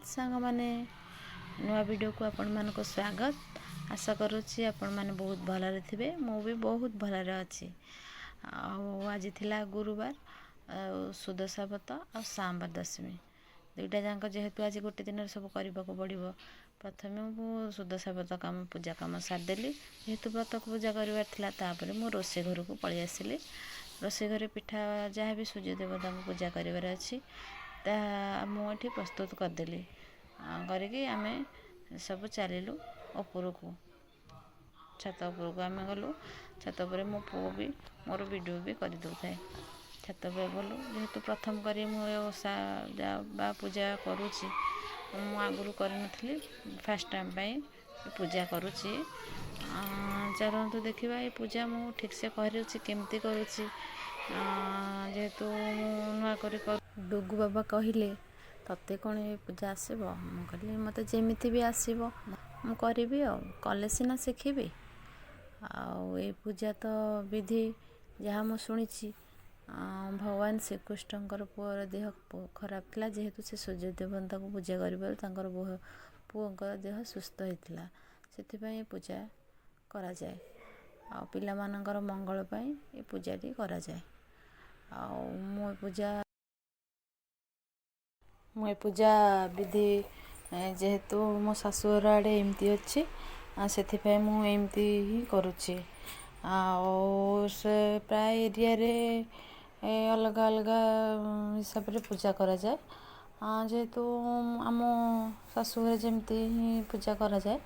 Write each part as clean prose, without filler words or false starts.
ଜଗନ୍ନାଥ ସାଙ୍ଗମାନେ, ନୂଆ ଭିଡ଼ିଓକୁ ଆପଣମାନଙ୍କୁ ସ୍ୱାଗତ। ଆଶା କରୁଛି ଆପଣମାନେ ବହୁତ ଭଲରେ ଥିବେ। ମୁଁ ବି ବହୁତ ଭଲରେ ଅଛି। ଆଉ ଆଜି ଥିଲା ଗୁରୁବାର ଆଉ ସୁଦଶା ବ୍ରତ ଆଉ ସାମ୍ବ ଦଶମୀ ଦୁଇଟା ଯାକ, ଯେହେତୁ ଆଜି ଗୋଟେ ଦିନରେ ସବୁ କରିବାକୁ ପଡ଼ିବ। ପ୍ରଥମେ ମୁଁ ସୁଦଶା ବ୍ରତ କାମ, ପୂଜା କାମ ସାରିଦେଲି, ଯେହେତୁ ବ୍ରତକୁ ପୂଜା କରିବାର ଥିଲା। ତାପରେ ମୁଁ ରୋଷେଇ ଘରକୁ ପଳେଇ ଆସିଲି। ରୋଷେଇ ଘରେ ପିଠା ଯାହା ବି ସୂର୍ଯ୍ୟ ଦେବତାଙ୍କୁ ପୂଜା କରିବାର ଅଛି, ତାହା ମୁଁ ଏଠି ପ୍ରସ୍ତୁତ କରିଦେଲି। କରିକି ଆମେ ସବୁ ଚାଲିଲୁ ଉପରକୁ, ଛାତ ଉପରକୁ ଆମେ ଗଲୁ। ଛାତ ଉପରେ ମୋ ପୁଅ ବି ମୋର ଭିଡ଼ିଓ ବି କରିଦେଉଥାଏ। ଛାତ ଉପରେ ଗଲୁ, ଯେହେତୁ ପ୍ରଥମ କରି ମୁଁ ଏ ଓଷା ବା ପୂଜା କରୁଛି, ମୁଁ ଆଗରୁ କରିନଥିଲି, ଫାର୍ଷ୍ଟ ଟାଇମ୍ ପାଇଁ ପୂଜା କରୁଛି। ଚାଲନ୍ତୁ ଦେଖିବା ଏ ପୂଜା ମୁଁ ଠିକ୍ସେ କରୁଛି, କେମିତି କରୁଛି, ଯେହେତୁ ମୁଁ ନୂଆ କରି। ଡୁଗୁ ବାବା କହିଲେ, ତୋତେ କ'ଣ ଏ ପୂଜା ଆସିବ? ମୁଁ କହିଲି, ମୋତେ ଯେମିତି ବି ଆସିବ ମୁଁ କରିବି, ଆଉ କଲେ ସିନା ଶିଖିବି। ଆଉ ଏ ପୂଜା ତ ବିଧି ଯାହା ମୁଁ ଶୁଣିଛି, ଭଗବାନ ଶ୍ରୀକୃଷ୍ଣଙ୍କର ପୁଅର ଦେହ ଖରାପ ଥିଲା, ଯେହେତୁ ସେ ସୂର୍ଯ୍ୟ ଦେବତାଙ୍କୁ ପୂଜା କରିବାରୁ ତାଙ୍କର ପୁଅଙ୍କର ଦେହ ସୁସ୍ଥ ହେଇଥିଲା। ସେଥିପାଇଁ ଏ ପୂଜା କରାଯାଏ ଆଉ ପିଲାମାନଙ୍କର ମଙ୍ଗଳ ପାଇଁ ଏ ପୂଜାଟି କରାଯାଏ। ଆଉ ମୁଁ ଏ ପୂଜା ବିଧି ଯେହେତୁ ମୋ ଶାଶୁଘର ଆଡ଼େ ଏମିତି ଅଛି, ସେଥିପାଇଁ ମୁଁ ଏମିତି ହିଁ କରୁଛି। ଆଉ ସେ ପ୍ରାୟ ଏରିଆରେ ଅଲଗା ଅଲଗା ହିସାବରେ ପୂଜା କରାଯାଏ। ଯେହେତୁ ଆମ ଶାଶୁଘରେ ଯେମିତି ହିଁ ପୂଜା କରାଯାଏ,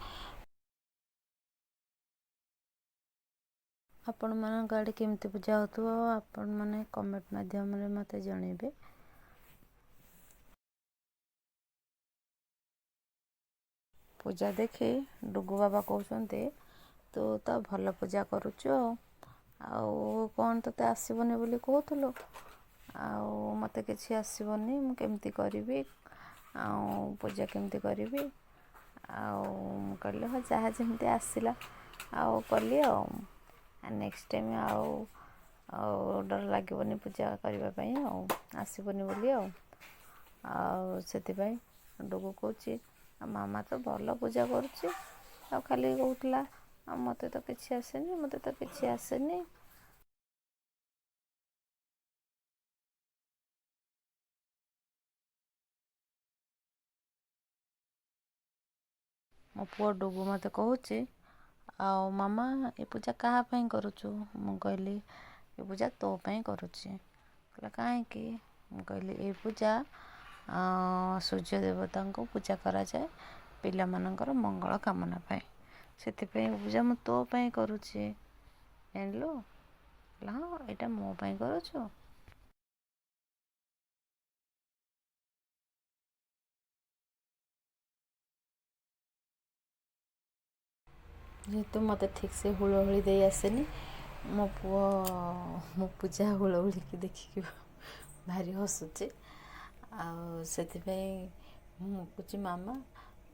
ଆପଣମାନଙ୍କ ଆଡ଼େ କେମିତି ପୂଜା ହେଉଥିବ, ଆପଣମାନେ କମେଣ୍ଟ ମାଧ୍ୟମରେ ମୋତେ ଜଣାଇବେ। ପୂଜା ଦେଖି ଡୁଗୁ ବାବା କହୁଛନ୍ତି, ତୁ ତ ଭଲ ପୂଜା କରୁଛୁ, ଆଉ କ'ଣ ତୋତେ ଆସିବନି ବୋଲି କହୁଥିଲୁ? ଆଉ ମୋତେ କିଛି ଆସିବନି, ମୁଁ କେମିତି କରିବି ଆଉ ପୂଜା କେମିତି କରିବି? ଆଉ ମୁଁ କହିଲି, ହଁ, ଯାହା ଯେମିତି ଆସିଲା ଆଉ କଲି, ଆଉ ନେକ୍ସଟ ଟାଇମ୍ ଆଉ ଆଉ ଡର ଲାଗିବନି ପୂଜା କରିବା ପାଇଁ, ଆଉ ଆସିବନି ବୋଲି। ଆଉ ଆଉ ସେଥିପାଇଁ ଡୁଗୁ କହୁଛି, ଆଉ ମାମା ତ ଭଲ ପୂଜା କରୁଛି, ଆଉ ଖାଲି କହୁଥିଲା, ଆଉ ମୋତେ ତ କିଛି ଆସେନି, ମୋତେ ତ କିଛି ଆସେନି। ମୋ ପୁଅ ଡୁଗୁ ମୋତେ କହୁଛି, ଆଉ ମାମା, ଏ ପୂଜା କାହା ପାଇଁ କରୁଛୁ? ମୁଁ କହିଲି, ଏ ପୂଜା ତୋ ପାଇଁ କରୁଛି। କହିଲା, କାହିଁକି? ମୁଁ କହିଲି, ଏ ପୂଜା ସୂର୍ଯ୍ୟ ଦେବତାଙ୍କୁ ପୂଜା କରାଯାଏ ପିଲାମାନଙ୍କର ମଙ୍ଗଳ କାମନା ପାଇଁ, ସେଥିପାଇଁ ପୂଜା ମୁଁ ତୋ ପାଇଁ କରୁଛି, ଜାଣିଲୁ? କହିଲା, ହଁ, ଏଇଟା ମୋ ପାଇଁ କରୁଛୁ? ଯେହେତୁ ମୋତେ ଠିକ୍ସେ ହୁଳହୁଳି ଦେଇ ଆସେନି, ମୋ ପୁଅ ମୋ ପୂଜା ହୁଳହୁଳିକି ଦେଖିକି ଭାରି ହସୁଛି। ଆଉ ସେଥିପାଇଁ ମୁଁ କହୁଛି, ମାମା,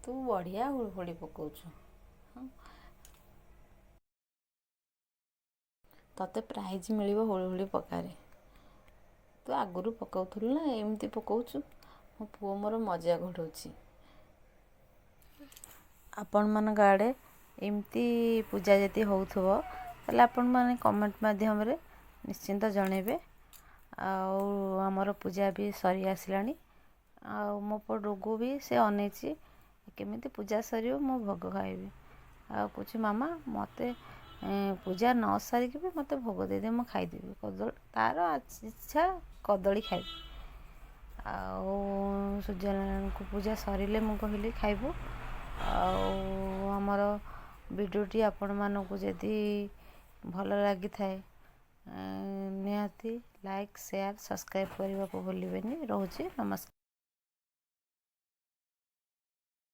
ତୁ ବଢ଼ିଆ ହୁଳହୁଳି ପକାଉଛୁ, ହଁ, ତୋତେ ପ୍ରାଇଜ୍ ମିଳିବ ହୁଳହୁଳି ପକାରେ। ତୁ ଆଗରୁ ପକାଉଥିଲୁ ନା ଏମିତି ପକାଉଛୁ? ମୋ ପୁଅ ମୋର ମଜା ଘୋଡ଼ଉଛି। ଆପଣମାନଙ୍କ ଆଡ଼େ ଏମିତି ପୂଜା ଯଦି ହେଉଥିବ, ତାହେଲେ ଆପଣମାନେ କମେଣ୍ଟ ମାଧ୍ୟମରେ ନିଶ୍ଚିନ୍ତ ଜଣାଇବେ। ଆଉ ଆମର ପୂଜା ବି ସରି ଆସିଲାଣି। ଆଉ ମୋ ପୁଅ ଡୁଗୁ ବି ସେ ଅନେଇଛି, କେମିତି ପୂଜା ସରିବ, ମୁଁ ଭୋଗ ଖାଇବି। ଆଉ କହୁଛି, ମାମା, ମୋତେ ପୂଜା ନ ସାରିକି ବି ମୋତେ ଭୋଗ ଦେଇଦେ, ମୁଁ ଖାଇଦେବି କଦଳୀ। ତାର ଇଚ୍ଛା କଦଳୀ ଖାଇବି। ଆଉ ସୂର୍ଯ୍ୟନାରାୟଣଙ୍କୁ ପୂଜା ସରିଲେ ମୁଁ କହିଲି, ଖାଇବୁ। ଆଉ ଆମର ଭିଡ଼ିଓଟି ଆପଣମାନଙ୍କୁ ଯଦି ଭଲ ଲାଗିଥାଏ, ନିହାତି ଲାଇକ୍, ସେୟାର, ସବସ୍କ୍ରାଇବ୍ କରିବାକୁ ଭୁଲିବେନି। ରହୁଛି, ନମସ୍କାର।